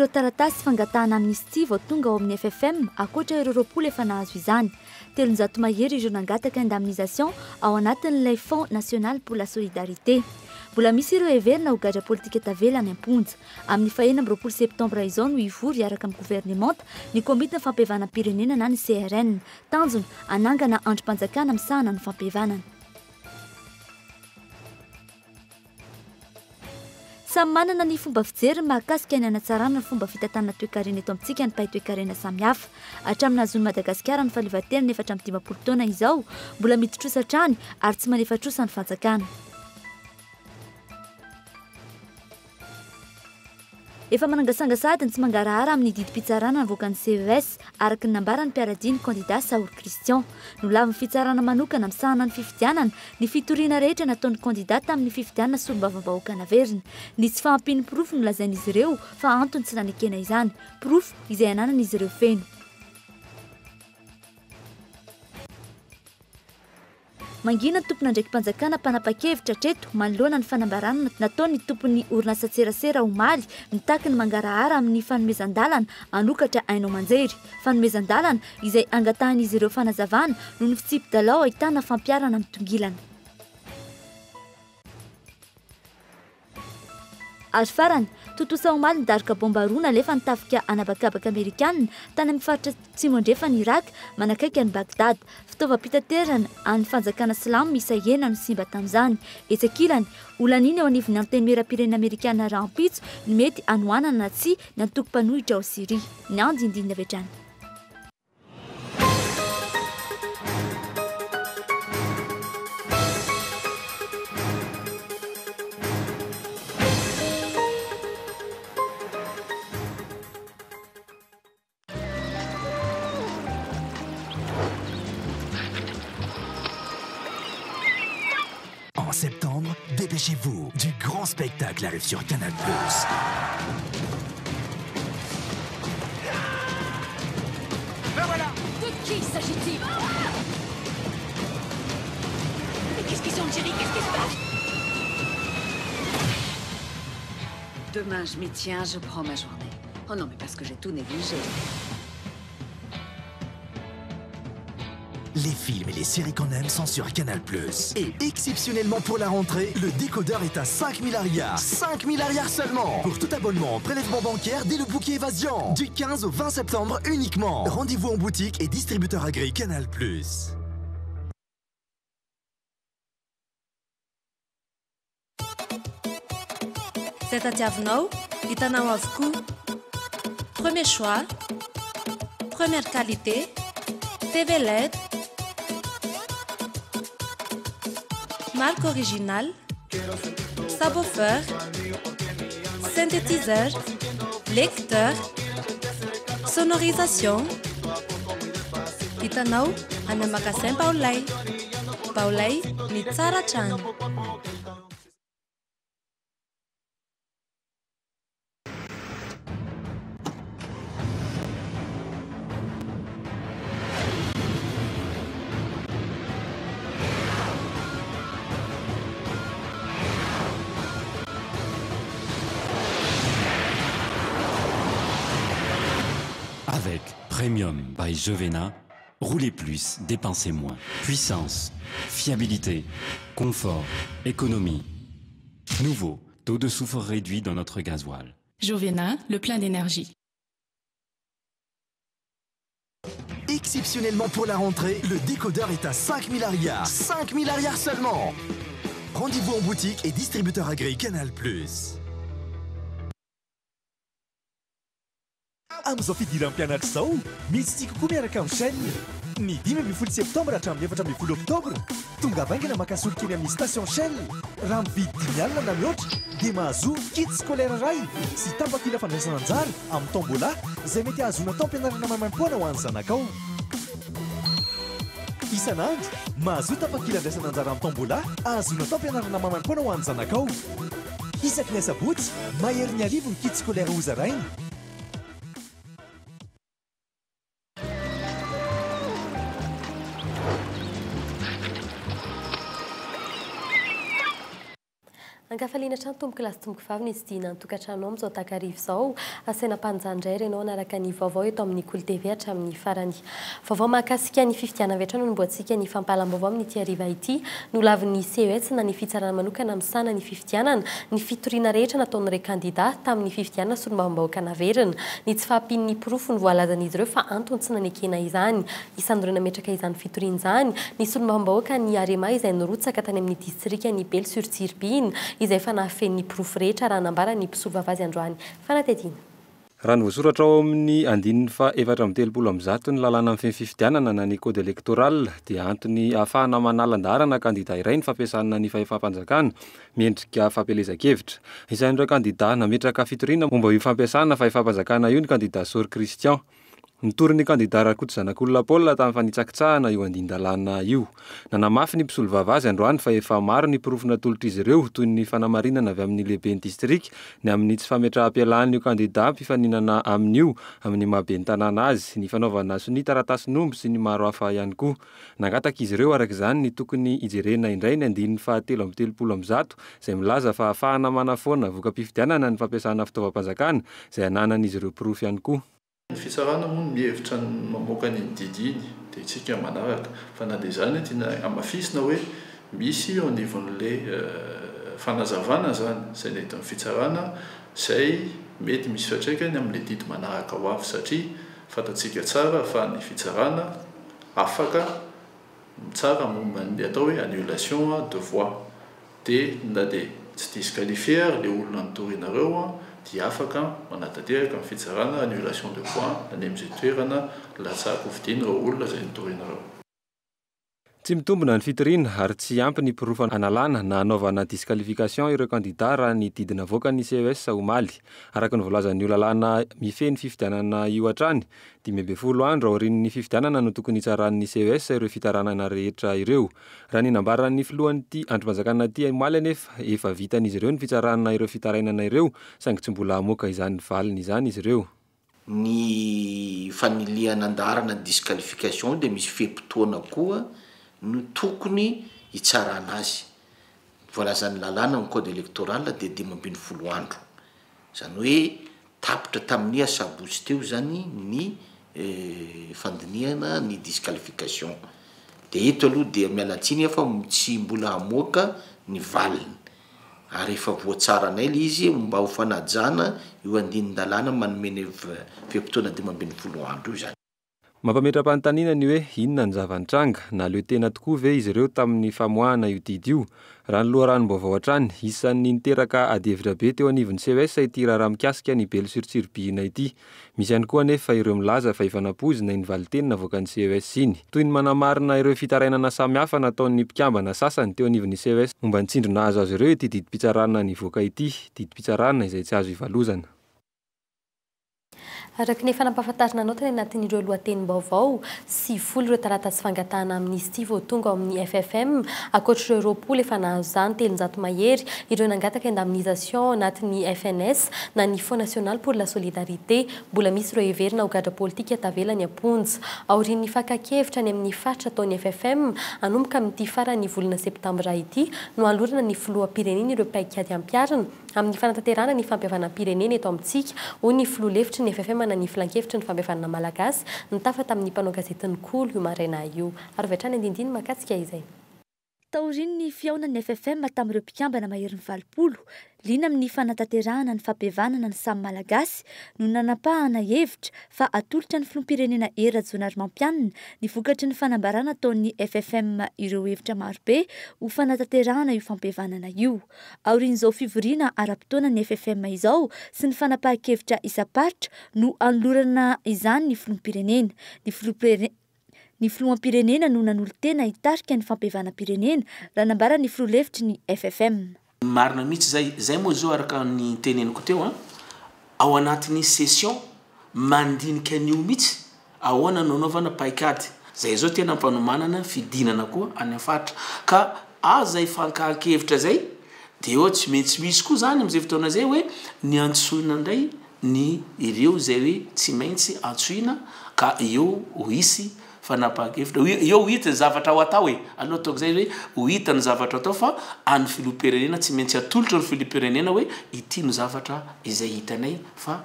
ireo taratasy fangatahana amnistia vao tonga ao amin'ny FFM ankoatra ireo 20 efa nahazo izany. 300 mahery ireo nangataka indemnisation ao anatin'ilay Fonds national pour la solidarité. Mbola misy ireo heverina ho gadra politika tavela any am-ponja. Amin'ny faha-26 septambra izao no hivory hiaraka amin'ny governemanta ny komitin'ny fampihavanam-pirenena na ny CRN. Tanjona, hanangana andrim-panjakana misahana ny fampihavanana. Samy manana ny fomba fijeriny mahakasika ny hanatsarana ny fomba fitantanana toekarena eto amintsika ny mpahay toekarena samihafa. Hatramin'ny nahazoan'i Madagasikara ny fahaleovantenany 54 taona izao, mbola midi-trosa hatrany ary tsy manefa trosa ny fanjakana. Efa manangasanga sahady ny tsy mangarahara amin'ny didim-pitsarana navoakan'ny CES, araka ny nambaran'ny mpiara-dia ny kandidà Sahory Christian. Nolavin'ny fitsarana manokana misahana ny fifidianana ny fitoriana rehetra nataon'ny kandidà tamin'ny fifidianana solombavambahoaka naverina. Ny tsy fahampian'ny porofo no lazain'izy ireo fa antony tsy nanekena izany, porofo izay ananan'izy ireo feno. Mangina ny tompon'andraiki-panjakana mpanapa-kevitra hatreto manoloana ny fanambarana nataon'ny tompon'ny orinasan-tserasera omaly mitaky ny mangarahara amin'ny fanomezan-dalana hanokatra haino aman-jery. Fanomezan-dalana izay angatahan'izy ireo fanazavana noho ny fitsipi-dalao ahitana fampiharana mitongilana. Ary farany, tontosa omaly ny daroka baomba roa nalefan'ny tafika an'habakabaka amerikana tany amin'ny faritra atsimo andrefan'i Irak, manakaiky an'i Bagdad. Fitaovam-pitaterana an'ny fanjakana silamo miisa enina no simba tamin'izany. Etsy ankilany, holaniana eo anivon'ny Antenimierampirenena amerikana rahampitso ny mety hanohanana na tsia ny antoko mpanohitra ao Syria. Ny andindininy avy hatrany. En septembre, dépêchez-vous, du grand spectacle arrive sur Canal+. Ben voilà. De qui s'agit-il? Mais qu'est-ce qu'ils ont, Jerry? Qu'est-ce qui se passe? Demain, je m'y tiens, je prends ma journée. Oh non, mais parce que j'ai tout négligé. Les films et les séries qu'on aime sont sur Canal+. Et exceptionnellement pour la rentrée, le décodeur est à 5000 ariary. 5000 ariary seulement. Pour tout abonnement, prélèvement bancaire dès le bouquet évasion. Du 15 au 20 septembre uniquement. Rendez-vous en boutique et distributeur agréé Canal+. Izay tadiavinao, hitanao avokoa. Premier choix, première qualité, TV led, marque originale, subwoofer, synthétiseur, lecteur, sonorisation. Hitanao any amin'ny magasin Baolay. Baolay, ny tsara hatrany. Avec Premium by Jovena, roulez plus, dépensez moins. Puissance, fiabilité, confort, économie. Nouveau, taux de soufre réduit dans notre gasoil. Jovena, le plein d'énergie. Exceptionnellement pour la rentrée, le décodeur est à 5000 ariary. 5000 ariary seulement. Rendez-vous en boutique et distributeur agréé Canal+. Amin'izao fidiram-pianatra izao, misy tsiky kokoa miaraka amin'ny Shell. Ny 15 septambra hatramin'ny 14 oktobra, tongava haingana maka solika eny amin'ny station Shell. Raha mividy dimy alina na mihoatra dia mahazoa kit scolaire iray sy tapakila fandraisana anjara amin'ny tombola izay mety hahazoana taom-pianarana maimaimpoana ho an'ny zanakao. Isan'andro, mahazoa tapakila andraisana anjara amin'ny tombola ahazoana taom-pianarana maimaimpoana ho an'ny zanakao. Isaky ny asabotsy, maherin'ny 1000 ny kit scolaire hozaraina. Ankafaliana hatrany tompoko lahy sy tompoko vavy ny hitsidihina ny tokantranonao amin'izao takariva izao. Asaina mpanjany indray ianao hanaraka ny vaovao eto amin'ny Kolo TV hatramin'ny farany. Vaovao mahakasika ny fifidianana avy hatrany no nomboantsika ny fampahalam-baovao amin'ity hariva ity. Nolavin'ny CES na ny fitsarana manokana misahana ny fifidianana, ny fitoriana rehetra nataon'ireo kandida tamin'ny fifidianana solombavambahoaka naverina. Ny tsy fahampian'ny porofo no voalazan'izy ireo fa antony tsy nanekena izany. Isan'ireo nametraka izany fitoriana izany ny solombavambahoaka ny Arema izay nirotsaka tany amin'ny distrikan'i Belo sur Tsiribihina izay efa nahafeno ny porofo rehetra raha nambaran'ny mpisolovava azy androany. Fanadihadiana. Raha ny voasoratra ao amin'ny andininy faha 134 ny lalàna mifehy ny fifidianana na ny code électoral dia antony ahafahana manala an-daharana kandida iray ny fampiasana ny fahefam-panjakana miendrika fampielezan-kevitra. Isan'ireo kandida nametraka fitoriana momba io fampiasana fahefam-panjakana io ny kandida Sory Christian. Nitory ny kandidà Rakotozanakolona Paul tamin'ny fanitsakitsahana io andinin-dalàna io. Nanamafy ny mpisolovava azy androany fa efa maro ny porofo natolotr'izy ireo, toy ny fanamarinana avy amin'ny lehiben'ny distrika ny amin'ny tsy fametraham-pialan'io kandidà mpifaninana aminy io amin'ny maha ben'ny tanàna azy, ny fanaovana sonia taratasin'omby sy ny maro hafa ihany koa. Nangataka izy ireo araka izany ny tokony hijerena indray ny andininy faha 133 izay milaza fa ahafahana manafoana voka-pifidianana ny fampiasana fitaovam-panjakana izay ananan'izy ireo porofo ihany koa. Ny fitsarana moa no mihevitra ny mamoaka an'iny didy iny dia isika manaraka. Fa na dia izany tiana hamafisina hoe misy eo anivon'ilay fanazavana izany izay nentin'ny fitsarana izay mety misy fiantraikany amin'ilay didy manaraka ho avy satria fantatsika tsara fa ny fitsarana afaka mitsara momba ny atao hoe annulation de voix dia na dia tsy disqualifier ary ilay olona notorinareo dia afaka manatanteraka ny fitsarana annulation de voix any amin'izay toerana latsahan-kofidina ireo olona izay notorinareo. Tsy mitombina ny fitoriana ary tsy ampy ny porofo analana na anaovana disqualification ireo kandida raha ny didy navoakan'ny CES omaly. Araka ny voalazan'io lalàna mifehy ny fifidianana io hatrany, 15 andro aorian'ny fifidianana no tokony hitsaran'ny CES ireo fitaranana rehetra ireo. Raha ny nambaran'ny filohan'ity andrim-panjakana ity omaly anefa, efa vitan'izy ireo ny fitsarana ireo fitarainana ireo, saingy tsy mbola hamoaka izany valiny izany izy ireo. Ny fanilihana an-daharana disqualification dia misy fe-potoana koa no tokony hitsarana azy. Voalazan'ny lalàna ny code électoral dia 15 andro. Izany hoe tapitra tamin'ny asabotsy teo izany ny fandinihana ny disqualification. Dia eto aloha dia miala tsiny aho fa tsy mbola hamoaka ny valiny. Ary efa voatsaranay ilay izy mba ho fanajana io andinin-dalàna manome ny fe-potoana 15 andro io izany. Mampametra-panontaniana ny hoe inona no zava-nitranga? Nahaleo tena tokoa ve izy ireo tamin'ny famoahana io didy io? Raha ny loharanom-baovao hatrany, isan'ny niteraka adihevitra be teo anivon'ny CES ity raharaha mikasika ny Belo sur Tsiribihina ity. Misy ihany koa anefa ireo milaza fa efa nampoizina iny valinteny navoakan'ny CES iny. Toy ny manamarina ireo fitarainana samihafa nataon'ny mpikambana sasany teo anivon'ny CES momba ny tsindry nahazo azy ireo ity didim-pitsarana nivoaka ity, didim-pitsarana izay tsy azo ivalozana. Araka ny efa nampahafantarina anao tany anatin'ireo lohatenim-baovao, 90 ireo taratasy fangatahana amnistia vao tonga ao amin'ny FFM, ankoatra ireo 20 efa nahazo izany, 300 mahery ireo nangataka indemnisation ao anatin'ny FNS na ny Fonds National pour la Solidarité. Mbola misy ireo heverina ho gadra politika tavela any am-ponja. Aorian'ny fakan-kevitra any amin'ny faritra ataon'ny FFM, hanomboka amin'ity faran'ny volana septambra ity no hanolorana ny filoham-pirenena ireo paikady hampiharina amin'ny fanatanterahana ny fampihavanam-pirenena eto amintsika, hoy ny filoha lefitry ny FFM na ny Filankevitry ny Fampihavanana Malagasy, nitafa tamin'ny mpanao gazetin'ny Kolo io maraina io. Ary avy hatrany andinindiny mahakasika izay. Taorian'ny fihaonan'ny FFM tamin'ireo mpikambana maherin'ny 80, liana amin'ny fanatanterahana ny fampihavanana ny samy Malagasy no nanapahana hevitra fa atolotra ny filoham-pirenena Hery Rajaonarimampianina ny vokatry ny fanambarana ataon'ny FFM ireo hevitra marobe ho fanatanterahana io fampihavanana io. Aorian'izao fivoriana ara-potoana ny FFM izao sy ny fanapahan-kevitra isam-paritra no hanolorana izany ny filoham-pirenena. Ny filoham-pirenena Ny filoham-pirenena no nanolo-tena hitarika ny fampihavanam-pirenena, raha nambaran'ny filoha lefitry ny FFM. Marina mihitsy izay, izay moa izao araka ny teneniko teo an, ao anatin'ny session mandinika an'io mihitsy Ahoana no anaovana paikady? Zay zao tena ampanomanana fidinana koa any am faritra. Ka aza ifankahan-kevitra zay de eo tsy maintsy misy koa zany amzay fotoana zay hoe ny antsoina ndray ny ireo zay hoe tsy maintsy antsoina ka eo ho hisy. fanapahan-kevitra. Eo ho hita ny zavatra ho atao e! Aleo ataoko izay hoe ho hita ny zavatra atao fa an'ny filoham-pirenena tsy maintsy atolotra ny filoham-pirenena hoe ity no zavatra izay hitanay fa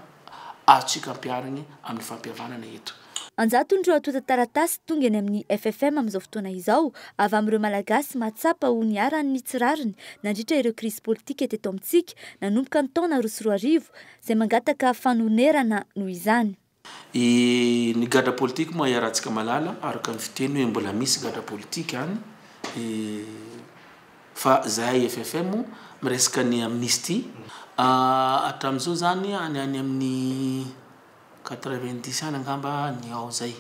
azontsika ampiharigny amin'ny fampihavanana eto. An-jatony ireo antontan-taratasy tonga eny amin'ny FFM amin'izao fotoana izao avy amin'ireo Malagasy mahatsapa ho niharan'ny tsy rariny nandritra ireo krizy politika teto amintsika nanomboka ny taona 2002 izay mangataka fanonerana noho izany. E, ny gadra politique moa iarahantsika malala araka ny fiteny hoe mbola misy gadra politique any e, fa zahay FFM miresaka ny amnistie hatramin'izao zany any any amin'ny 90 any angamba ny ao zay.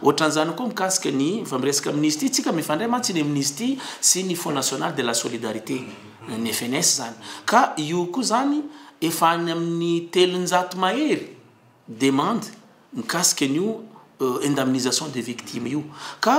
Ohatran'izany koa mikasika ny fa miresaka amnistie tsika, mifandray mantsy ny amnistie sy ny Fonds national de la solidarité, ny FNS zany, ka io koa zany efa any amin'ny 300 mahery demande mikasika an'io indemnisation des victimes io, ka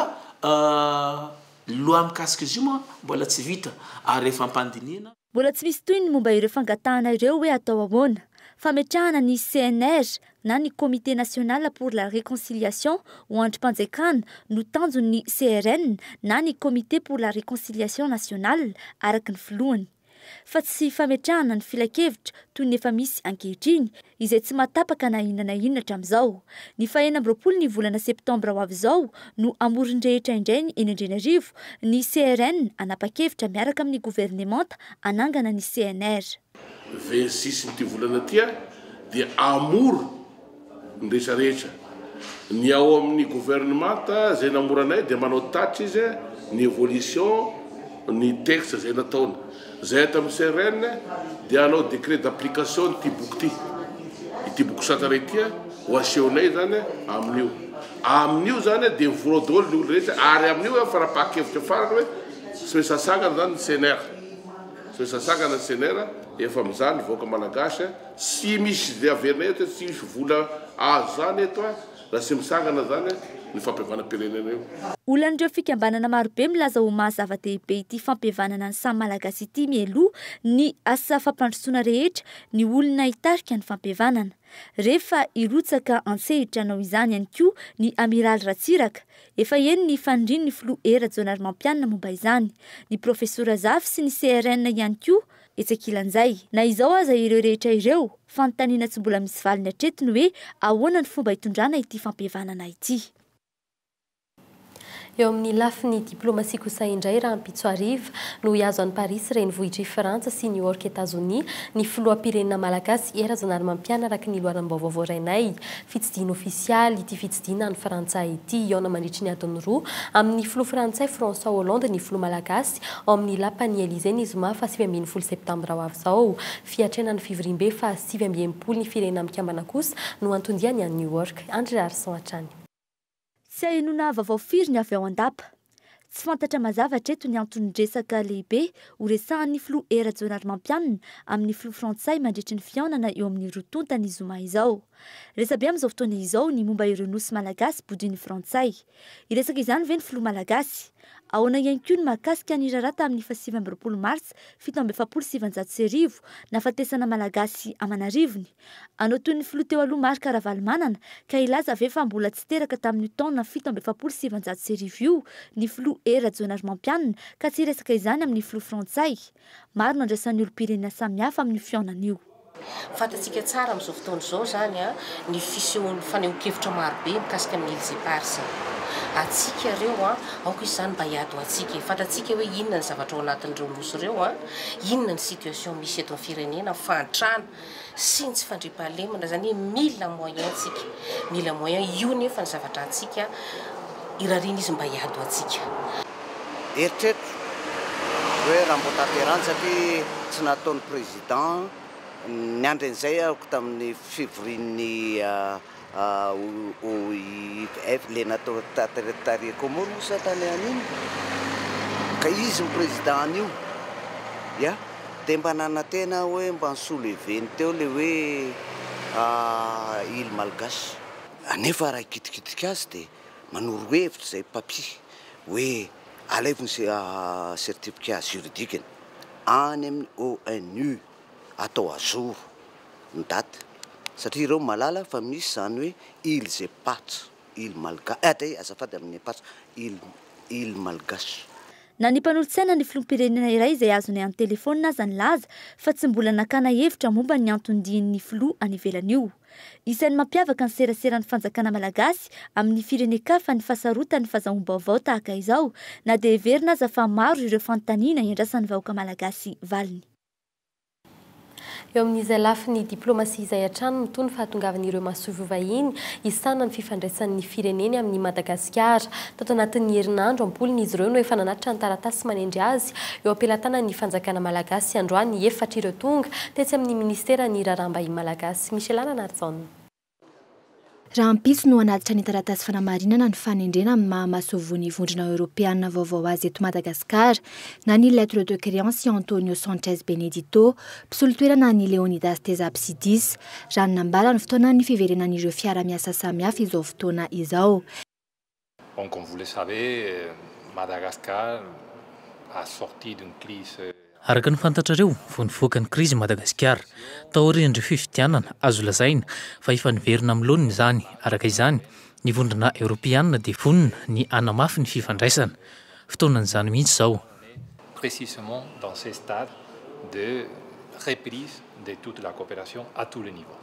loi mikasika izy io moa mbola tsy vita ary efa ampandinihana. Mbola tsy misy tohiny ny momba ireo fangatahana ireo hoe atao ahoana. Fametrahana ny CNR na ny Comité national pour la réconciliation ho andrim-panjakana no tanjon'ny CRN na ny Comité pour la réconciliation nationale araka ny filohany. Fa tsy fametrahana ny filankevitra toy ny efa misy ankehitriny, izay tsy mahatapaka na inona na inona hatramin'izao. Ny faha-26 ny volana septambra ho avy izao no hamoron-drehitra indray ny eny Andrianarivo ny CRN hanapa-kevitra miaraka amin'ny governemanta hanangana ny CNR. 26 ity volana ity dia hamory ny rehetra rehetra. Ny ao amin'ny gouvernement izay namoranay dia manao tatitra izy ny évolution ny texte izay nataony. Izay ato amin'ny CRN dia hanao décret d'application ity boky ity. Ity boky santatra ity ho asehonay izany amin'io. Amin'io izany dia mivory ao daholo ny olona rehetra ary amin'io fanapahan-kevitra farany hoe tsy maintsy asangana izany ny CNR. Tsy maintsy asangana ny CNR efa mizaha ny vahoaka malagasy. Tsy misy izay averina eto, tsy misy vola azo izany eto raha tsy misangana izany ny fampihavanam-pirenena io. Olan'ireo fikambanana marobe milaza ho maha zava-dehibe ity fampihavanana ny samy Malagasy ity mialoha ny asa fampandrosoana rehetra ny olona hitarika ny fampihavanana. Re fa hirotsaka an-tsehitra hanao izany ihany koa ny Amiraly Ratsiraka. Efa heno ny fanirian'ny filoha Hery Rajaonarimampianina momba izany. Ny Profesora Zafy sy ny CRN ihany koa Etsy ankilan'izay, na izao aza ireo rehetra ireo, fanontaniana tsy mbola misy valiny hatreto ny hoe ahoana ny fomba hitondrana ity fampihavanana ity. Eo amin'ny lafiny diplomasia kosa indray, rahampitso hariva no hihazo an'i Parisy renivohitr'i Frantsa sy New York Etazonia ny filoham-pirenena malagasy Hery Rajaonarimampianina araka ny loharanom-baovao voarainay. Fitsidihana ofisialy ity fitsidihana any Frantsa ity. Hihaona mandritry ny adiny roa amin'ny filoha frantsay François Hollande ny filoha malagasy ao amin'ny lapan'i Elysée ny zoma faha 19 septambra ho avy izao. Fiatrehana ny fivoriambe faha 69 ny Firenena Mikambana kosa no anton-diany any New York. Andry Raharison hatrany. Tsy ahenoana vaovao firy ny avy ao an-dapa. Tsy fantatra mazava hatreto ny anton-dresaka lehibe ho resahan'ny filoha Hery Rajaonarimampianina amin'ny filoha frantsay mandritry ny fihaonana eo amin'ny roa tonta ny zoma izao. Resabe amin'izao fotoana izao ny momba ireo nosy malagasy bodoin'ny frantsay. Hiresaka izany ve ny filoha malagasy? Ahoana ihany koa ny mahakasika ny raharaha tamin'ny faha 29 marsa 1947 nahafatesana Malagasy aman'arivony? Hanao toy ny filoha teo aloha Marc Ravalomanana ka hilaza ve fa mbola tsy teraka tamin'io taona 1947 io ny filoha Hery Rajaonarimampianina ka tsy hiresaka izany amin'ny filoha frantsay? Maro no andrasan'ny olom-pirenena samihafa amin'io fihaonana io. Fantatsika tsara amin'izao fotoana izao izany ny fisehon'ny fanehoan-kevitra marobe mikasika amin'ny Îles Éparses. Antsika ireo, aoka izy izany mba hiady ho antsika e. Fantatsika hoe inona ny zavatra ao anatin'ireo nosy ireo, inona ny situation misy eto amin'ny firenena, ny fahantrana sy ny tsy fandriampahalemana, izany hoe mila moyen tsika, mila moyen, io nefa ny zavatra antsika, irariana izy mba hiady ho antsika. Eritreritro hoe raha mbo tanterahana satria tsy nataon'ny président niandry an'izay aho tamin'ny fivorian'ny OIF le natao tary Comores moa sa tany an'iny ka izy ny président an'io ya dia mba nanantena aho hoe mba ni-soulever-ny teo le hoe île malgache anefa raha hikitikitika azy dia manoro hevitra izay papier hoe alaivo ny certificat juridique-ny any amin'ny ONU atao à jour ny date satria ireo mahalala fa misy izany hoe îles éparses. Île malga, eh azafady amin'ny paritra, île, île malgache. Na ny mpanolotsaina ny filoham-pirenena iray izay azonay an-telefaonina aza nilaza fa tsy mbola nakana hevitra momba ny anton-dian'ny filoha any ivelany io. Isan'ny mampiavaka ny seraseran'ny fanjakana malagasy amin'ny firenen-kafa ny fahasarotan'ny fazahoam-baovao tahaka izao na dia heverina aza fa maro ireo fanontaniana iandrasan'ny vahoaka malagasy valiny. Eo amin'izay lafiny diplomasia izay hatrany mitohy ny fahatongavan'ireo masoivoho vahiny hisahana ny fifandraisan'ny fireneny amin'i Madagasikara. Tato anatin'ny herinandro, am-polony izy ireo no efa nanatitra ny taratasy manendry azy eo am-pelatanan'ny fanjakana malagasy. Androany, efatra ireo tonga tetsy amin'ny minisiteran'ny Raharaham-bahiny malagasy. Michela Ranarijaona. Rahampitso no hanatitra ny taratasy fanamarinana ny fanendrena amin'ny maha masoivoho ny Vondrona Eoropeanina vaovao azy eto Madagasikara na ny lettre de créance i Antonio Sanchez Benedito, mpisolo toerana an'i Leonidas Tezapsidis, raha ny nambarany fotoanan'ny fiverenan'ireo fiara-miasa samihafa izao fotoana izao. Bon, comme vous le savez, Madagascar a sorti d'une crise. Araka ny fantatrareo, vao nivoaka ny krizy i Madagasikara. Taorian'ireo fifidianana, azo lazaina fa efa niverina amin'ny laoniny izany. Araka izany, ny Vondrona Eoropeanina dia vonona ny hanamafy ny fifandraisana. Fotoanan'izany mihitsy izao. Précisément dans ce stade de reprise de toute la coopération à tous les niveaux.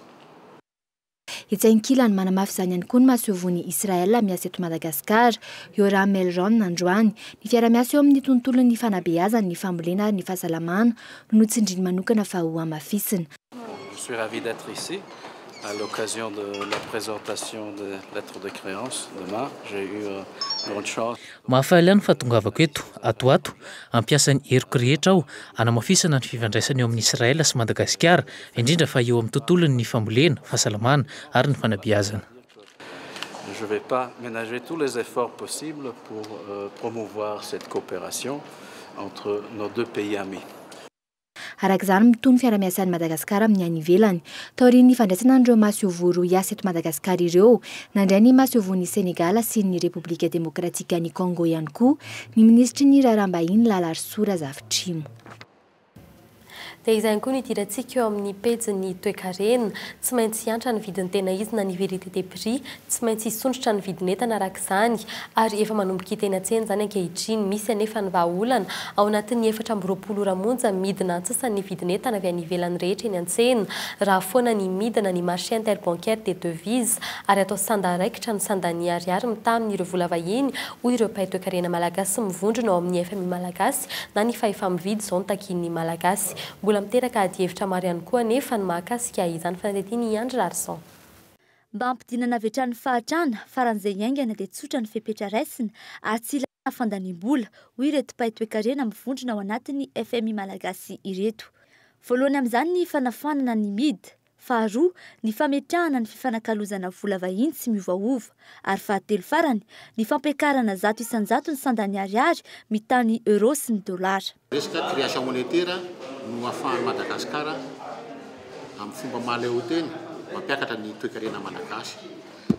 Etsy ankilany, manamafy izany ihany koa ny masoivohon'i Israel miasa eto Madagasikara, Yoram Elron, androany. Ny fiara-miasa eo amin'ny tontolon'ny fanabeazana, ny fambolena ary ny fahasalamana no notsindriany manokana fa hohamafisina. Je suis ravi d'être ici à l'occasion de la présentation des lettres de créance demain. J'ai eu grande chance. Mahafaly ahy ny fahatongavako eto, ato ho ato. Hampiasa ny heriko rehetra aho hanamafisana ny fifandraisana eo amin'i Israel sy Madagasikara, indrindra fa eo amin'ny tontolon'ny fambolena, fahasalamana ary ny fanabeazana. Je vais pas ménager tous les efforts possibles pour promouvoir cette coopération entre nos deux pays amis. Araka izany, mitohy ny fiara-miasan'i Madagasikara amin'ny any ivelany. Taorian'ny fandraisana an'ireo masoivoho roa hiasa eto Madagasikara ireo, nandray ny masoivohon'i Senegal sy ny Repoblika Demokratikan'i Congo ihany koa ny minisitry ny Raharaham-bahiny Lalarisoa Razafitrimo. Dia izay ihany koa no idirantsika eo amin'ny pejin'ny toekarena. Tsy maintsy hiantra ny vidiny tena izy na ny vérité des prix. Tsy maintsy hisondrotra ny vidin'entana araka izany ary efa manomboka hita eny an-tsena izany ankehitriny. Misy anefa ny vahaolana. Ao anatin'ny 24 ora monja, midina antsasany ny vidin'entana avy any ivelany rehetra eny an-tsena. Raha foana ny midina ny marché interbancaire des devises ary atao sanda raikitra ny sandan'ny ariary mitaha amin'ireo vola vahiny, hoy ireo mpahay toekarena malagasy mivondrona ao amin'ny FMI Malagasy na ny fahefa-mividy izao no takian'ny Malagasy. Mbola miteraka adihevitra maro ihany koa anefa ny mahakasika izany fanadihadiana i Andry Raharison. Mba hampidinana avy hatrany ny fahantrana, faran'izay haingana dia tsotra ny fepetra raisina ary tsy ilana fandaniam-bola, hoy ireto mpahay toekarena mivondrona ao anatin'ny FMI Malagasy ireto. Voalohany amin'izany ny fanafoanana ny mid, faharoa ny fametrahana ny fifanakalozana vola vahiny tsy miovaova ary fahatelo farany ny fampiakarana 100% ny sandan'ny ariary mitaha ny euro sy ny dolara. Resaka création monétaire no ahafahan'i Madagasikara amin'ny fomba mahaleotena mampiakatra ny toekarena malagasy.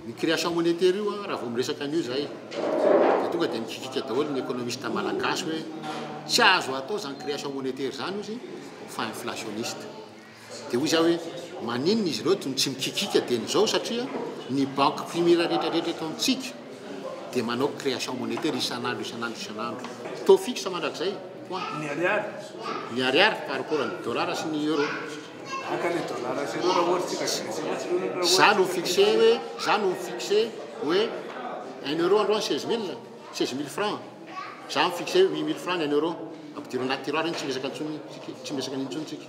Ny création monétaire io raha vao miresaka an'io izahay dia tonga dia mikikika daholo ny économiste malagasy hoe tsy azo atao izany création monétaire izany ozy fa inflationniste. Dia hoy izaho hoe maninona izy ireo no tsy mikikika dieny izao satria ny banque primaire rehetra rehetra eto amintsika dia manao création monétaire isan'andro isan'andro isan'andro. Taux fixe mandrakizay, point. Ny ariary? Ny ariary par rapport amin'ny dollar sy ny euro. Haka le dollar sy euro raha ohatra tsika graisse mantsy ireo raha ohatra. Za no mi-fixer hoe, za no mi-fixer hoe un euro androany 16 000, 16 000 francs. Za mi-fixer hoe 8000 francs ny un euro. Ampidiro anaty tiroir iny tsy miresaka intsony tsika, tsy miresaka an'iny intsony tsika.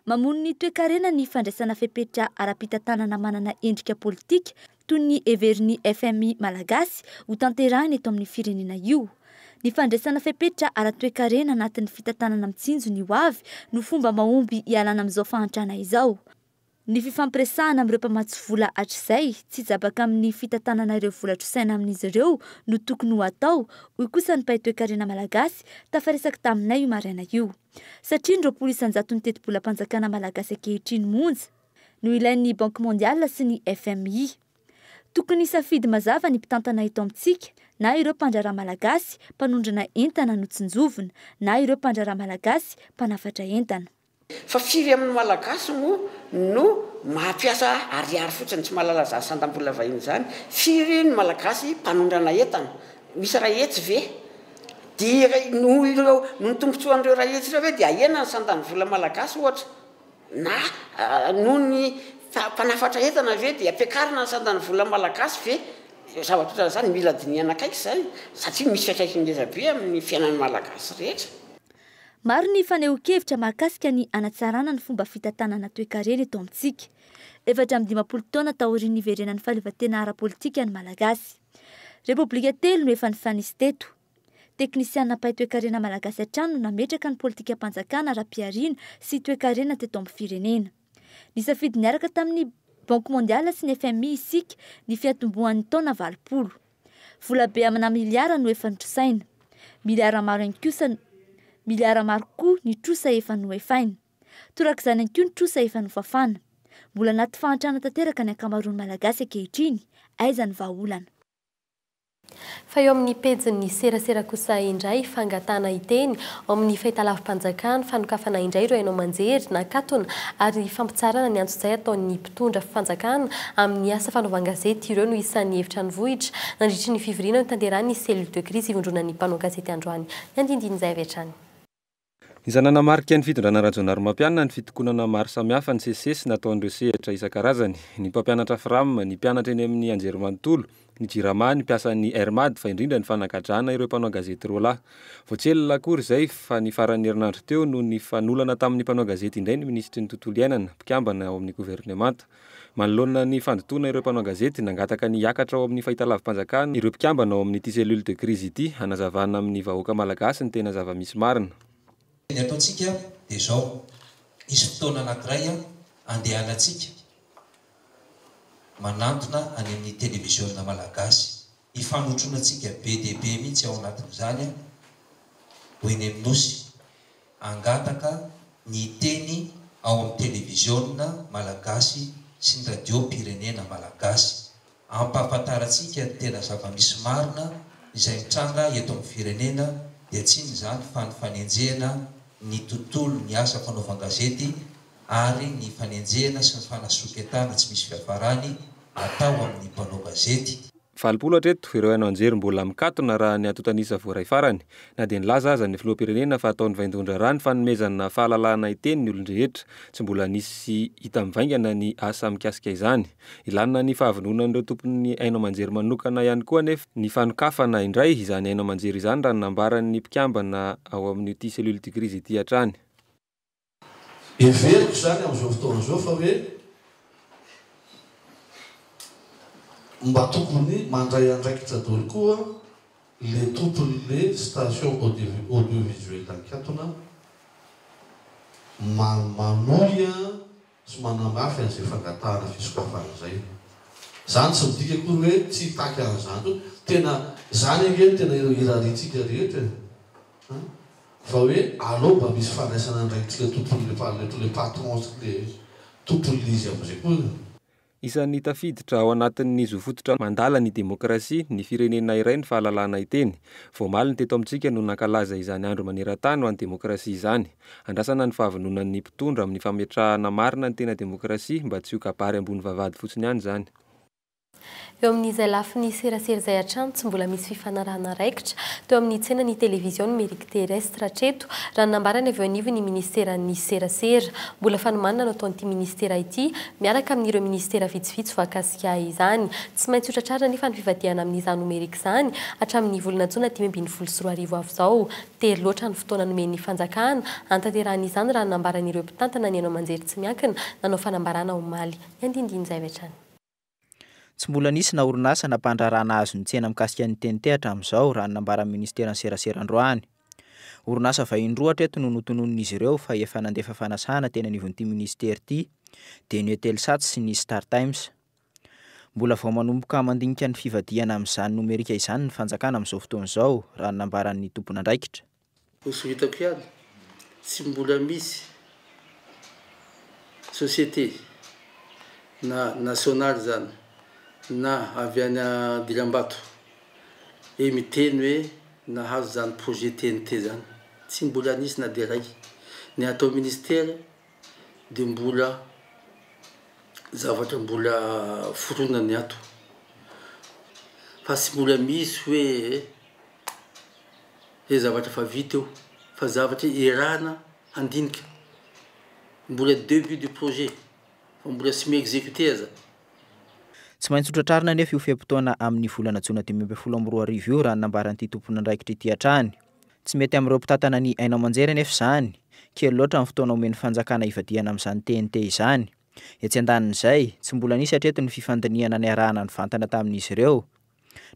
Mamono ny toekarena ny fandraisana fepetra ara-pitantanana manana endrika politika toy ny heverin'ny FMI Malagasy ho tanterahina eto amin'ny firenena io. Ny fandraisana fepetra ara-toekarena anatin'ny fitantanana mitsinjo ny ho avy no fomba mahomby hialana amin'izao fahantrana izao. Ny fifampiresahana amin'ireo mpamatsy vola hatrizay, tsy hijabaka amin'ny fitantanana ireo vola trosaina amin'izy ireo no tokony ho atao, hoy kosa ny mpahay toekarena malagasy tafaresaka taminay io maraina io. Satria ny 20 isan-jaton'ny tetibolam-panjakana malagasy ankehitriny monja no ilain'ny Banque mondiale sy ny FMI. Tokony hisafidy mazava ny mpitantana eto amintsika, na ireo mpandraharaha malagasy mpanondrana entana no tsinjovina, na ireo mpandraharaha malagasy mpanafatra entana. Fa firy amin'ny Malagasy moa no mampiasa ariary fotsiny, tsy mahalala izany sandam-bola vahiny izany? Firy ny Malagasy mpanondrana entana? Misy iray hetsy ve? Dia noho ireo, noho ny tombontsoan'ireo iray hetsy ireo ve dia ahena ny sandan'ny vola malagasy ohatra? Na noho ny mpanafatra entana ve dia ampiakarina ny sandan'ny vola malagasy ve? Zavatra ohatran'izany mila dinihana akaiky izay satria misy fiantraikany ngeza be amin'ny fiainan'ny Malagasy rehetra. Maro ny fanehoan-kevitra mahakasika ny hanatsarana ny fomba fitantanana toekarena eto amintsika. 54 taona taorian'ny niverenan'ny fahaleovantena ara-politika ny Malagasy. Repoblika telo no efa nifanisy teto. Teknisiana mpahay toekarena malagasy hatrany no nametraka ny politikam-panjakana ara-pihariana sy toekarena teto amin'ny firenena. Nisafidy niaraka tamin'ny Banque mondiale sy ny FMI isika ny fiantombohan'ny taona 80. Volabe amina miliara no efa notrosaina. Miliara maro ihany kosa miliara maro koa ny trosa efa noefaina. Torak'izany ihany koa ny trosa efa nofafana. Mbola anaty fahantrana tanteraka ny ankamaroan'ny Malagasy ankehitriny. Aiza ny vahaolana? Fa eo amin'ny pejin'ny serasera kosa indray, fangatahana hiteny ao amin'ny fahitalavi-panjakana, fanokafana indray ireo haino aman-jery nakatona ary fampitsaharana ny antsojay ataon'ny mpitondra fanjakana amin'ny asa fanaovan-gazety ireo no isan'ny hevitra nivohitra nandritry ny fivoriana notanterahin'ny cellule de crise ivondronan'ny mpanao gazety androany. Ny andindinin'izay avy hatrany. Isan'ny nanamarika ny fitondrana Rajaonarimampianina ny fitokonana maro samihafa nisesisesy nataon'ireo sehatra isan-karazany, ny mpampianatra Fram, ny mpianatra eny amin'ny anjerimanontolo, ny Jirama, ny mpiasan'ny Air Mad fa indrindra ny fanagadrana ireo mpanao gazety roalahy. Vao tsy ela akory izay fa ny faran'ny herinandro teo no nifanolana tamin'ny mpanao gazety indray ny minisitry ny tontolo iainana, mpikambana ao amin'ny governemanta. Manoloana ny fandotoana ireo mpanao gazety, nangataka ny hiakatra ao amin'ny fahitalavi-panjakana ireo mpikambana ao amin'ity cellule de crise ity hanazavana amin'ny vahoaka malagasy ny tena zava-misy marina. Ny ataontsika dia izao, hisy fotoana anankiray andehanantsika manantona any amin'ny televiziona malagasy. Hifanotronantsika be dia be mihitsy ao anatin'izany ho eny amin'ny Nosy, hangataka ny hiteny ao amin'ny televiziona malagasy sy ny radiom-pirenena malagasy. Hampahafantarantsika ny tena zava-misy marina izay mitranga eto amin'ny firenena dia tsy inona izany fa ny fanenjehana ny tontolon'ny asa fanaovan-gazety ary ny fanenjehana sy ny fanasoketana tsy misy fiafarany atao amin'ny mpanao gazety. 80 hatreto ireo haino an-jery mbola mikatona raha ny antontan'isa voaray farany, na dia nilaza aza ny filoham-pirenena fa ataony vaindohan-draharaha ny fanomezana fahalalahana hiteny ny olon-drehetra. Tsy mbola nisy hita mivaingana ny asa mikasika izany. Ilana ny fahavononan'ireo tompon'ny haino aman-jery manokana ihany koa anefa ny fanokafana indray izany haino aman-jery izany raha ny nambaran'ny mpikambana ao amin'ity cellule de crise ity hatrany. Heveriko izany amin'izao fotoana izao fa hoe mba tokony mandray andraikitra daholo koa le tompon'le station audiovisuel Ankatona manohy sy manamafy an'izay fangatahana fisokafana izay. Izany tsy midika akory hoe tsy hitaky an'izany koa. Tena izany ange no tena irariantsika rehetra e! An! Fa hoe aleo mba misy fandraisana andraikitsika tompon'le le patron sy le tompon'le izy amin'izay koa e! Isan'ny tafiditra ao anatin'ny zo fototra mandala ny demokrasia ny firenena iray ny fahalalahana hiteny. Vao omaly ny teto amintsika no nankalaza izany andro maneran-tany ho an'ny demokrasia izany. Andrasana ny fahavononan'ny mpitondra amin'ny fametrahana marina ny tena demokrasia mba tsy ho kabary ambony vavahady fotsiny ihany izany. Eo amin'izay lafiny serasera izay hatrany, tsy mbola misy fifanarahana raikitra teo amin'ny tsenan'ny télévision numérique terrestre hatreto, raha ny nambarany avy eo anivon'ny minisiteran'ny serasera. Mbola fanomanana no ataon'ity minisitera ity miaraka amin'ireo minisitera vitsivitsy voakasika izany. Tsy maintsy hotratrarina anefa ny fivadihana amin'izany nomerika izany hatramin'ny volana jona 2015 avy izao. Tery loatra ny fotoana nomen'ny fanjakana hanatanterahana izany raha ny nambaran'ireo mpitantana ny haino aman-jery tsy miankina nanao fanambarana omaly. Ny andinindiny izay avy hatrany. Tsy mbola nisy na orinasa na mpandraharaha nahazo ny tsena mikasika ny TNT hatramin'izao, raha ny nambaran'ny ministeran'ny serasera androany. Orinasa vahiny roa hatreto no notononin'izy ireo fa efa nandefa fanasana teny anivon'ity minisitera ity, dia ny Eutelsat sy ny Startimes. Mbola vao manomboka mandinika ny fivadihana amin'izany nomerika izany ny fanjakana amin'izao fotoana izao, raha ny nambaran'ny tompon'andraikitra. Hosoritako ihany, tsy mbola misy société na nationale izany na avy any Dilambato e miteny hoe nahazo izany projet TNT izany. Tsy mbola nisy na dia iray. Ny atao ministère. dia mbola zavatra mbola foronina ny ato fa tsy mbola misy hoe hoe zavatra efa vita eo fa zavatra iarahana handinika, mbola début du projet fa mbola tsy mi-executer aza. Tsy maintsy hotratrarina anefa io fe-potoana amin'ny volana jona 2015 io raha ny nambaran'ity tompon'andraikitra ity hatrany. Tsy mety amin'ireo mpitantana ny haino aman-jery anefa izany. Kely loatra ny fotoana omen'ny fanjakana hivadihana amin'izany TNT izany. Etsy andanin'izay, tsy mbola nisy hatreto ny fifandinihana niarahana nivantana tamin'izy ireo.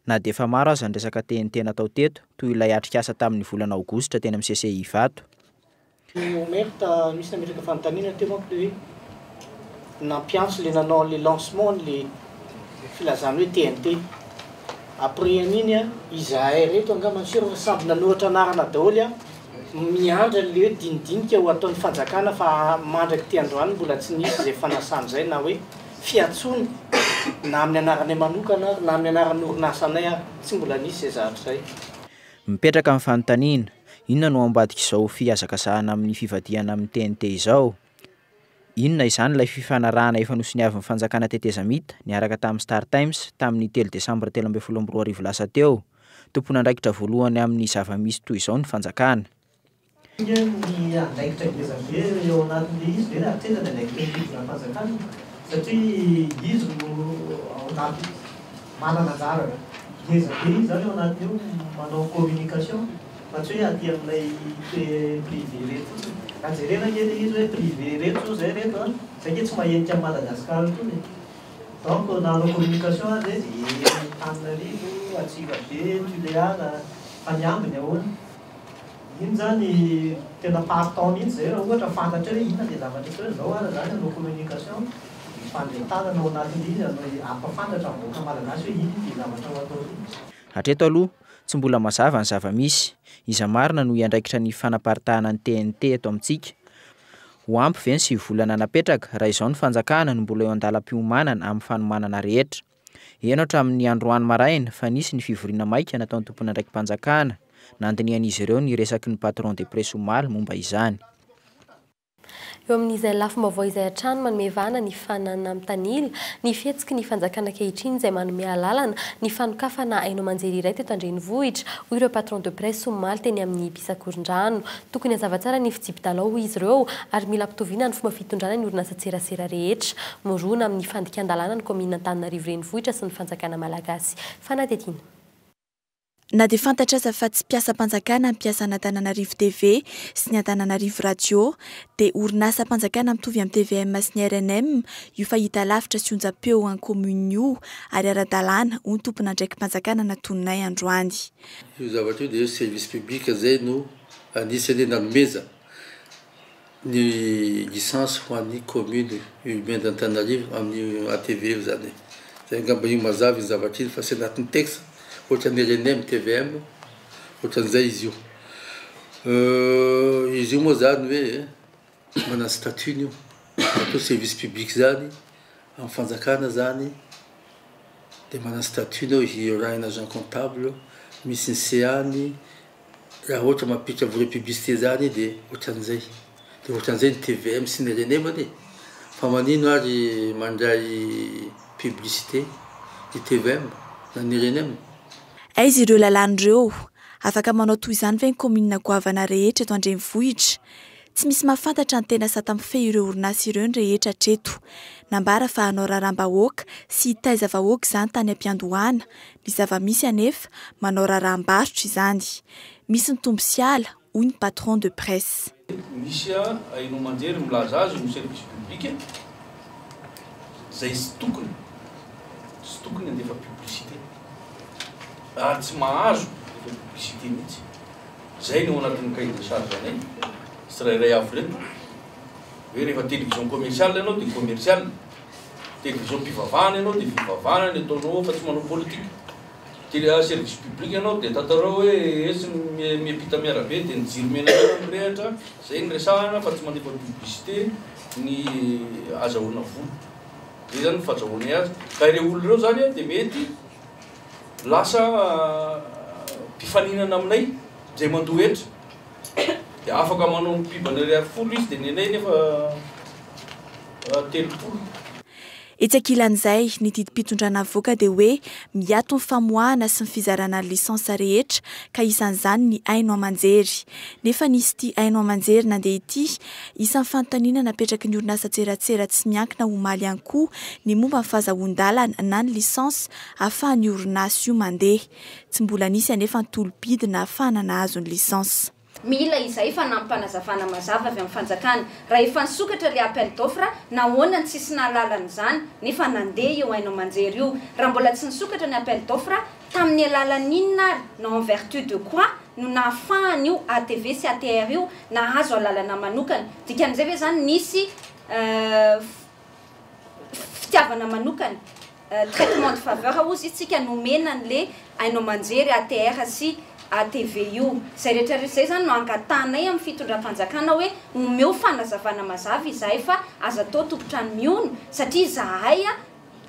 Na dia efa maro aza ny resaka TNT natao teto, toy ilay atrikasa tamin'ny volana aogositra teny amin'ny CCI Ivato. Ny Omerta, misy nametraka fanontaniana teo manko le hoe nampiantso le nanao an'le lancement an'le filazana hoe TNT. Après an'iny an, izahay reto angamba sûr fa samby nanoratra anarana daholo an, miandry an'le hoe dinidinika ho ataon'ny fanjakana fa mandrak'ity androany mbola tsy nisy izay fanasana izay na hoe fiantsoana na amin'ny anaranay manokana ary na amin'ny anaran'ny orinasanay ary, tsy mbola nisy izay zavatra izay. Mipetraka ny fanontaniana, inona no ao ambadik'izao fihazakazahana amin'ny fivadihana amin'ny TNT izao? Inona izany ilay fifanarahana efa nosoniavin'ny fanjakana tetezamita niaraka tamin'ny StarTimes tamin'ny telo desambra 2013 lasa teo? Tompon'andraikitra voalohany amin'ny zava-misy toy izao ny fanjakana. Inona ny andraikitra ngeza be eo anatin'ilay izy ve ary tena ny andraikitry ny fitondram-panjakana satria izy no ao anaty manana anjara ngeza be izy izany ao anatin'io manao communication fa tsy hoe aty amin'ilay privé ireto fotsiny. Raha jerena ange ilay izy hoe privé ireto izao izay ireto an, izay ange tsy mahenika an'i Madagasikara intsony e. Donc na hanao communication aza izy Antananarivo, Antsirabe, Tuléar, fa ny ambiny ahoana? Iny zany tena partant mihitsy zay raha ohatra fantatra hoe inona le zavatra atao hoe zao ara zany hanao communication hifandray tanana ao anatin'le izy hanao hampafantatra ny vahoaka malagasy hoe iny ity zavatra ho atao ity. Hatreto aloha, tsy mbola mazava ny zava-misy. Iza marina no hiandraikitra ny fanaparitahana ny TNT eto amintsika? Ho ampy ve ny sivy volana napetraka raha izao ny fanjakana no mbola eo an-dalam-piomanana amin'ny fanomanana rehetra? Heno hatramin'ny androany maraina fa nisy ny fivoriana maika nataon'ny tompon'andraiki-panjakana nandinihan'izy ireo ny resaky ny patron de presse omaly momba izany. Eo amin'izay lafim-baovao izay hatrany manome vahana ny fananana mitanila ny fihetsiky ny fanjakana ankehitriny izay manome alalana ny fanokafana haino aman-jery iray teto an-drenivohitra, hoy ireo patron de presse omaly teny amin'ny Bisakorondrano. Tokony hazava tsara ny fitsipi-dalao hoy izy ireo ary mila ampitoviana ny fomba fitondrana ny orinasan-tserasera rehetra. Mirona amin'ny fandikan-dalàna ny kaominina Antananarivo Renivohitra sy ny fanjakana malagasy. Fanadihadiana. Na dia fantatra aza fa tsy mpiasam-panjakana ny mpiasan'Antananarivo TV sy ny Antananarivo Radio dia orinasam-panjakana mitovy amin'ny tvm sy ny rnm io fahitalavitra sy onjam-peo an'ny kaominina io ary ara-dalàna, hoy ny tompon'andraiki-panjakana natoninay androany. Io zavatra io dia hoe service public izay no anisany nanomeza ny licence ho an'ny commune urbaine d'Antananarivo amin'io ATV io zany e. Zay angamba io mazava iny zavatra iny fa tsy anatin'ny texte ohatran'ny rnm, tvm ohatran'izay izy io. Izy io moa zany hoe manana statut-ny io, matoa service public zany amin'ny fanjakana zany de manana statut-ny eo, il y aura un agent comptable, misy ny CA-ny, Raha ohatra mampiditra vola publicité zany de otran'izay, de otran'izay ny tvm sy ny rnm anie, fa manino ary mandray publicité ny tvm na ny rnm? Aiza ireo lalàna ireo? Afaka manao toy izany ve ny kaominina goavana rehetra eto an-drenivohitra? Tsy misy mahafantatra ny tena sata mifehy ireo orinasa ireo ny rehetra hatreto. Nambara fa hanao raharaham-bahoaka sy hitaiza vahoaka izany tany am-piandohana. Ny zava-misy anefa, manao raharaham-barotra izany. Misy ny tombo sy ala, hoy ny patron de presse. Misy haino aman-jery milaza azy ho service public izay tsy tokony tsy tokony handefa publicité ary tsy mahazo handefa publicité mihitsy. Zay no ao anatin'ny cahier de charge anay tsirairay avy ireto hoe rehefa télévision commerciale ianao dia commerciale, télévision mpivavahana ianao dia fivavahana ny ataonao ao fa tsy manao politique, télé service public ianao dia tantarao hoe etsy miampita miarabe dia ny jiro menamena mirehatra, zay no resahana fa tsy mandefa publicité ny azahoana vola, zay zany ny fahazahoanay azy, ka ireo olona ireo zany dia mety Lasa mpifaninana aminay izay mandoa hetra dia afaka manao ny pub an'ny ariary folo izy dia ny anay nefa 30. Etsy ankilan'izay, ny didim-pitondrana avoaka dia hoe miato ny famoahana sy ny fizarana ny licence rehetra ka isan'izany ny haino aman-jery. Nefa nisy ity haino aman-jery nandeha ity, isan'ny fanontaniana napetraky ny orinasan-tseratsera tsy miankina omaly ihany koa ny momba ny fahazahoan-dalana na ny licence ahafahan'io orinasa io mandeha. Tsy mbola nisy anefa ny tolo-bidy nahafahana nahazo ny licence. Mila izay fanampim-panazavana mazava avy amin'ny fanjakana. Raha efa nisokatra ilay appel d'offre, nahoana no tsisy nahalala an'izany nefa nandeha io haino aman-jery io? Raha mbola tsy nisokatra ny appel d'offre, tamin'ny alalan'ny inona ary na en vertu de quoi no nahafahan'io ATV sy ATR io nahazo alalana manokana? Dikan'izay ve izany nisy fitiavana manokana, traitement de faveur hozy isika nomena an'le haino aman-jery ATR sy ATV io. Izay rehetra rehetra izay izany no angatahanay amin'ny fitondram-panjakana hoe omeo fanazavana mazava izahay fa aza atao tompon-trano mihono satria izahay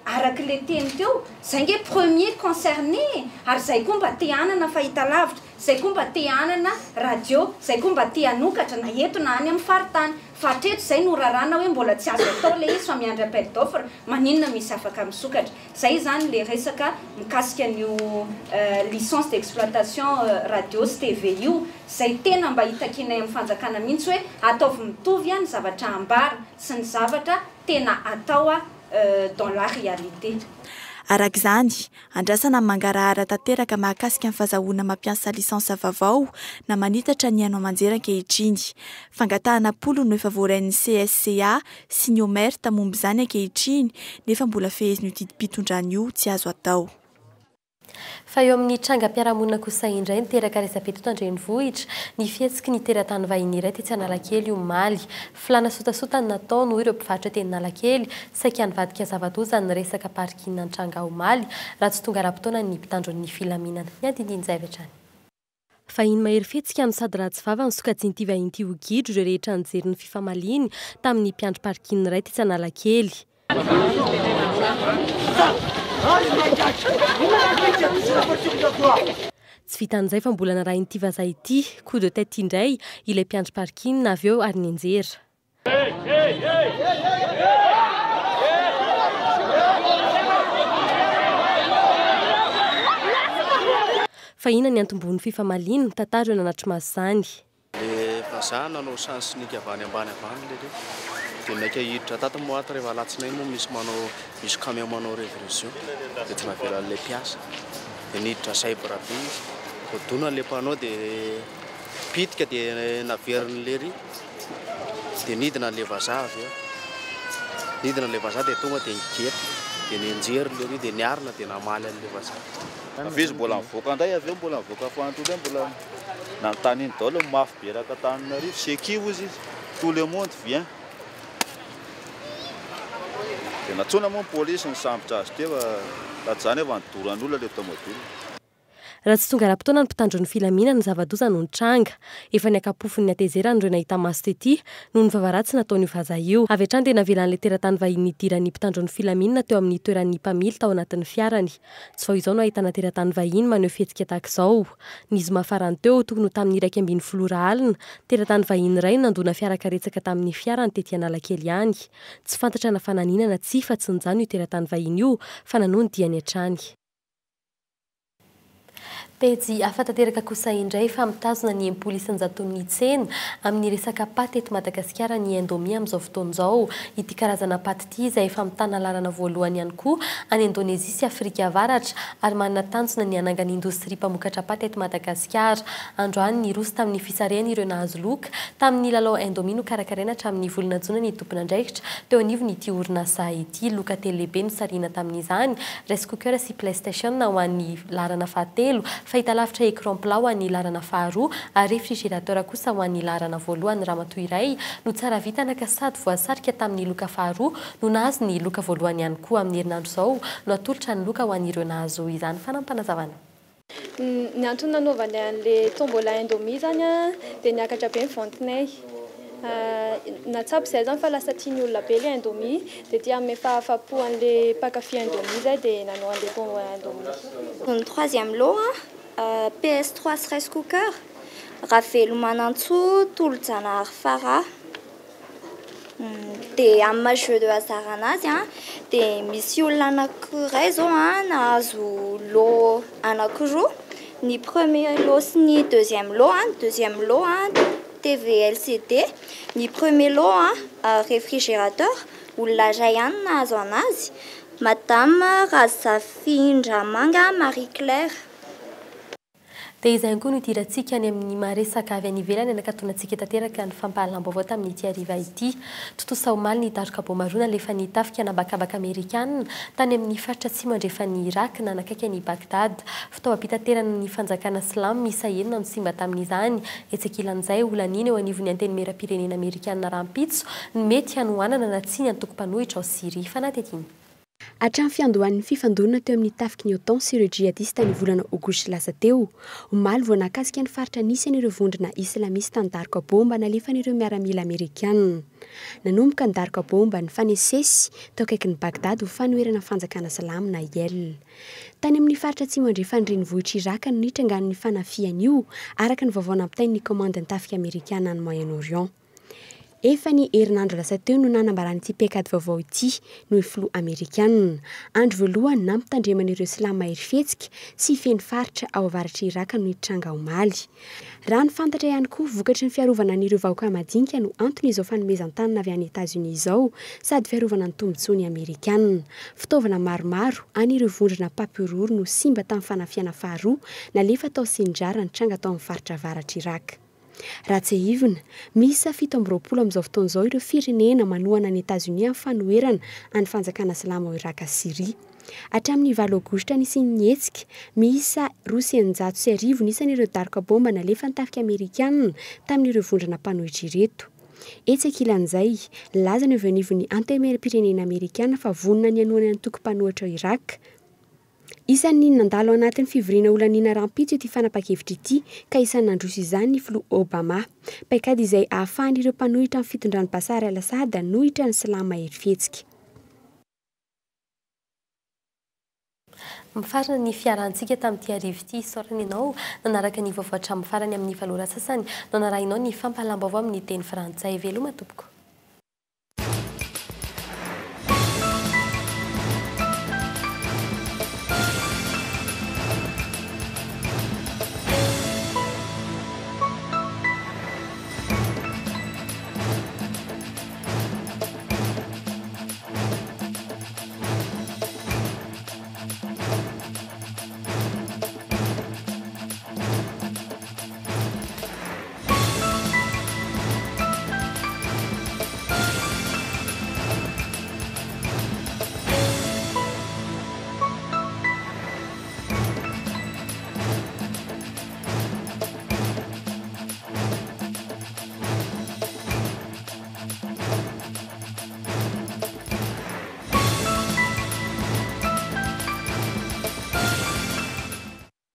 araka ilay teny teo, izay nge premier concerné e! Ary izay koa mba te hanana fahitalavitra, izay koa mba te hanana radio, izay koa mba te hanokatra na eto na any amin'ny faritany. Fa hatreto izay no raràna hoe mbola tsy azo atao ilay izy fa miandry appel d'offre, maninona misy afaka misokatra. Izay izany ilay resaka mikasika an'io licence d'exploitation radio sy TV io, izay tena mba hitakianay amin'ny fanjakana mihitsy hoe ataovy mitovy ny zavatra ambara sy ny zavatra tena atao dans la réalité. Araka izany, andrasana ny mangarahara tanteraka mahakasika ny fazahoana mampiasa licence vaovao na manitatra ny haino aman-jery ankehitriny. Fangatahana am-polony no efa voarain'ny CSCA sy ny OMERT momba izany ankehitriny nefa mbola fehezin'io didim-pitondrana io tsy azo atao. Fa eo amin'ny trangam-piarahamonina kosa indray, niteraka resabe teto an-drenivohitra ny fihetsiky ny teratany vahiny iray tetsy Analakely omaly. Filàna sotasota no natao noho ireo mpivarotra teny Analakely saika nivadika zava-doza ny resaka parking nitranga omaly raha tsy tonga ara-potoana ny mpitandro ny filaminana. Ny andinindin'izay avy hatrany. Vahiny mahery fihetsika no sady ratsy vava no sokajian'ity vahiny ity ho gidro ireo rehetra nijery ny fifamaliany tamin'ny mpiandry parking iray tetsy Analakely. Tsy vitan'izay fa mbola narahin'ity vazaha ity coup de tête indray ilay mpiandry parking avy eo ary nianjera. Fa inona ny antom-bohon'ny fifamaliana? Tantara ireo nanatri-maso izany. Le vazaha nanao sens unique avy any ambany avy any le de naika hiditra tato moa ato rehefa alatsinainy moa misy manao misy camion manao révision de tsy navelan'le mpiasa de niditra zebra be izy voadona le panneau de pitika de naverin'lery Dia nidina ilay vazaha avy eo. Nidina ilay vazaha dia tonga dia nigety, dia nianjery lery dia niarina dia namaly an'ilay vazaha. Avy eo izy mbola nivoaka indray avy eo mbola nivoaka fahantrolo indray mbola nanontaniany daholo ny mafy be erak' Antananarivo, c'est qui hozy izy, tout le monde vient. Dia nantsoina moa ny polisy nisambotra azy teo fa raha tsy izany efa nidoran'olona ilay tomobile. Raha tsy tonga ara-potoana ny mpitandro ny filaminana, zava-doza no nitranga. Efa niaka-pofon'ny hatezerany ireo nahita maso tety, noho ny vava ratsy nataon'io vazaha io. Avy hatrany dia navelan'ilay teratany vahiny nidiran'ny mpitandro ny filaminana teo amin'ny toeran'ny mpamily tao anatin'ny fiarany. Tsy vao izao no ahitana teratany vahiny maneho fihetsika tahaka izao. Ny zoma farany teo, tokony ho tamin'ny 11 ora alina, teratany vahiny iray no nandona fiara karetsaka tamin'ny fiarany tety Analakely ihany. Tsy fantatra na fananiana na tsia fa tsy nijanona io teratany vahiny io fa nanohy ny diany hatrany. Pejy hafa tanteraka kosa indray fa mitazona ny 60 isan-jaton'ny tsena amin'ny resaka paty eto Madagasikara ny Indomie amin'izao fotoana izao. Ity karazana paty ity izay efa mitana laharana voalohany ihany koa any Indonezia sy Afrika Avaratra ary manana tanjona ny hanangana indostria mpamokatra paty eto Madagasikara. Androany niroso tamin'ny fisarihana ireo nahazo loka tamin'ny lalao Indomie nokarakaraina hatramin'ny volana jona ny tompon'andraikitra teo anivon'ity orinasa ity. Loka telo lehibe nosarihina tamin'izany, Rice cooker sy playstation ho an'ny laharana fahatelo, fahitalavitra écran plat ho an'ny laharana faharoa ary réfrigérateur kosa ho an'ny laharana voalohany. Ramatoa iray no tsara vintana ka sady voasarika tamin'ny loka faharoa no nahazo ny loka voalohany ihany koa. Amin'ny herinandro izao no atolotra ny loka ho an'ireo nahazo izany fanampanazavanà. Ny antony nanaovanay an'le tombola indomie zany an, dia niakatra be ny vente-nay. Nahatsapa izahay zany fa lasa tian'ny olona be le indomie, dia te hanome fahafahampo an'le mpankafy indomie izahay dia nanao an'le tombola indomie. Ny troisième lot an, PS trois sy rice cooker, Ravelomanantsoa Tolojanahary Farah. Dia amin'ny maha jeu de hasard anazy an, dia misy olona anankiray izao an nahazo lot anankiroa, ny premier lot sy ny deuxième lot an, ny deuxième lot an TV LCD, ny premier lot an réfrigérateur, olona iray ihany no nahazo anazy, Madame Razafindramanga Marie Claire. Dia izay ihany koa no hidirantsika any amin'ny maha-resaka avy any ivelany hanakatonantsika tanteraka ny fampahalam-baovao tamin'ity hariva ity. Tontosa omaly ny daroka baoma roa nalefan'ny tafika an'habakabaka amerikana tany amin'ny faritra atsimo andrefan'i Irak nanakaiky an'i Bagdad. Fitaovam-pitaterana ny fanjakana silamo miisa enina no simba tamin'izany. Etsy ankilan'izay, holaniana eo anivon'ny Antenimierampirenena amerikana rahampitso ny mety hanohanana na tsia ny antoko mpanohitra ao Syria. Fanadihadiana. Hatramin'ny fiandohan'ny fifandonana teo amin'ny tafiky ny OTAN sy ireo jihadista ny volana aogositra lasa teo, omaly vao nahakasika ny faritra nisy an'ireo vondrona islamista ny daroka baomba nalefan'ireo miaramila amerikana. Nanomboka ny daroka baomba nifanesisesy tao akaikin'i Bagdad ho fanoherana ny fanjakana silamo na IL. Tany amin'ny faritra atsimo andrefan'ny renivohitr'i Iraka no nitrangan'ny fanafihana io, araka ny vaovao nampitain'ny kaomandin'ny tafika amerikana any Moyen-Orient. Efa ny herinandro lasa teo no nanambaran'ity paikady vaovao ity noho filoha amerikana. Andro voalohany nampitandremana ireo silamo mahery fihetsika sy feno faritra ao avaratr'i Iraka no nitranga omaly. Raha ny fantatra ihany koa, vokatry ny fiarovana an'ireo vahoaka madinika no antony izao fanomezan-tanana avy any Etazonia izao sady fiarovana ny tombontsoan'ny amerikana. Fitaovana maromaro an'ireo vondrona mpampihorohoro no simba tamin'ny fanafihana faharoa nalefa tao Sinjar nitranga tao amin'ny faritra avaratr'Iraka. Raha tsiahivina, miisa 27 amin'izao fotoana izao ireo firenena manohana an'i Etazonia amin'ny fanoherana an'ny fanjakana silamo ao Iraka sy Syria. Hatramin'ny 8 aogositra nisian'ny hetsika, miisa 1602 ny isan'ireo daroka baomba nalefan'ny tafika amerikana tamin'ireo vondrona mpanohitra ireto. Etsy ankilan'izay, nilaza ny avy eo anivon'ny Antenimierampirenena amerikana fa vonona ny hanohana ny antoko mpanohitra ao Iraka, Isan'ny nandalo anatin'ny fivoriana holaniana rahampitso ity fanapahan-kevitra ity ka isan'ny nandroso izany ny filoha Obama. Paikady izay ahafahan'ireo mpanohitra ny fitondran'i Bashar al-Assad hanohitra ny silamo mahery fihetsika. Mifarana ny fiarahantsika tamin'ity hariva ity. Isaorana ianao nanaraka ny vaovao hatramin'ny farany amin'ny valo ora sasany no narahinao ny fampahalam-baovao amin'ny teny frantsay. Veloma tompoko.